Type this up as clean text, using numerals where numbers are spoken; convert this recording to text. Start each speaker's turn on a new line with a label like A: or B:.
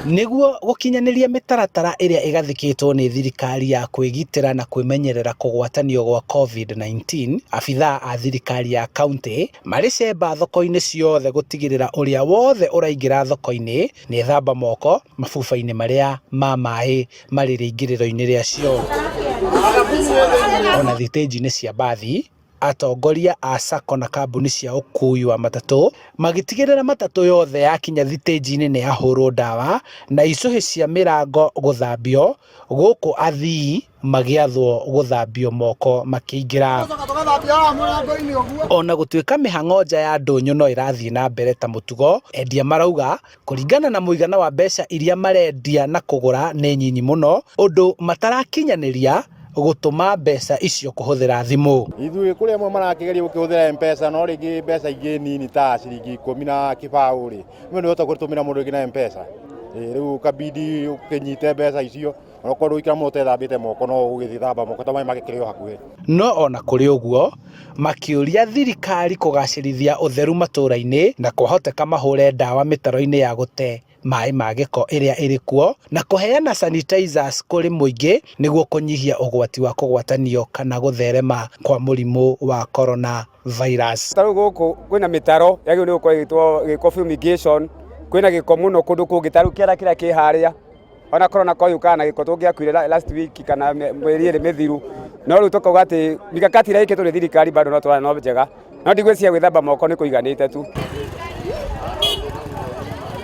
A: Nĩguo gũkinyanĩria mĩtaratara ĩrĩa ĩgathĩkĩtwo nĩ thirikari ya kwĩgitĩra na kwĩmenyerera kũgwatanio gwa Covid-19, abithaa a thirikari ya kauntĩ marĩ cemba thoko-inĩ ciothe gũtigĩrĩra ũrĩa wothe ũraingĩra thoko-inĩ nĩethamba moko mabuba-inĩ marĩa ma maĩ marĩ rĩingĩrĩro-inĩ rĩacio. Ona thitĩnji-inĩ cia mbathi, atongoria a sacco na kambuni cia ũkuui wa matatũ magĩtigĩrĩra matatũ yothe yakinya thitĩnji-inĩ nĩ yahũrwo ndawa na icũhĩ cia mĩrango gũthambio, gũkũ athii magĩathwo gũthambio moko makĩingĩra. Ona gũtuĩka mĩhang'o nja ya ndũnyũ no ĩrathiĩ na mbere ta mũtugo, endia marauga kũringana na mũigana wa mbeca iria marendia na kũgũra nĩ nyinyi mũno ũndũ matarakinyanĩria gũtũma mbeca icio kũhũthĩra thimũ.
B: Ithuĩ kũrĩ amwe marakĩgeria gũkĩhũthĩra M-Pesa no rĩngĩ mbeca ingĩ nini ta ciringi ikũmi na kĩbaũ rĩ, rĩmwe ndũhota gũtũmĩra mũndũ ũngĩ na M-Pesa. Rĩu ũkabidi ũkĩnyite mbeca icio onakorwo ndũgũikara mũno ũtethambĩte moko no ũgũgĩthamba moko tondũ maĩ magĩkĩrĩ o hakuhĩ.
A: No ona kũrĩ ũguo, makĩũria thirikari kũgacĩrithia ũtheru matũra-inĩ na kwahoteka mahũre ndawa mĩtaro-inĩ ya gũte maĩ ma gĩko ĩrĩa ĩrĩ kuo na kũheana sanitizers kũrĩ mũingĩ nĩguo kũnyihia ũgwati wa kũgwatanio kana gũtherema kwa mũrimũ wa corona virus.
C: Ta rĩu gũkũ kwĩna mĩtaro yagĩrĩirwo nĩ gũkorwo ĩgĩkwo fumigation, kwĩna gĩko mũno kũndũ kũngĩ ta rĩu kĩara kĩrĩa kĩ harĩa ona corona ko yũkaga na gĩko tũngĩakuire last week kana mĩeri ĩrĩ mĩthiru, no rĩu tũkauga atĩ mikakati ĩrĩa ĩkĩtwo nĩ thirikari bado no tũrona no njega, no ndigwĩciria gwĩthamba moko nĩ kũiganĩte tu.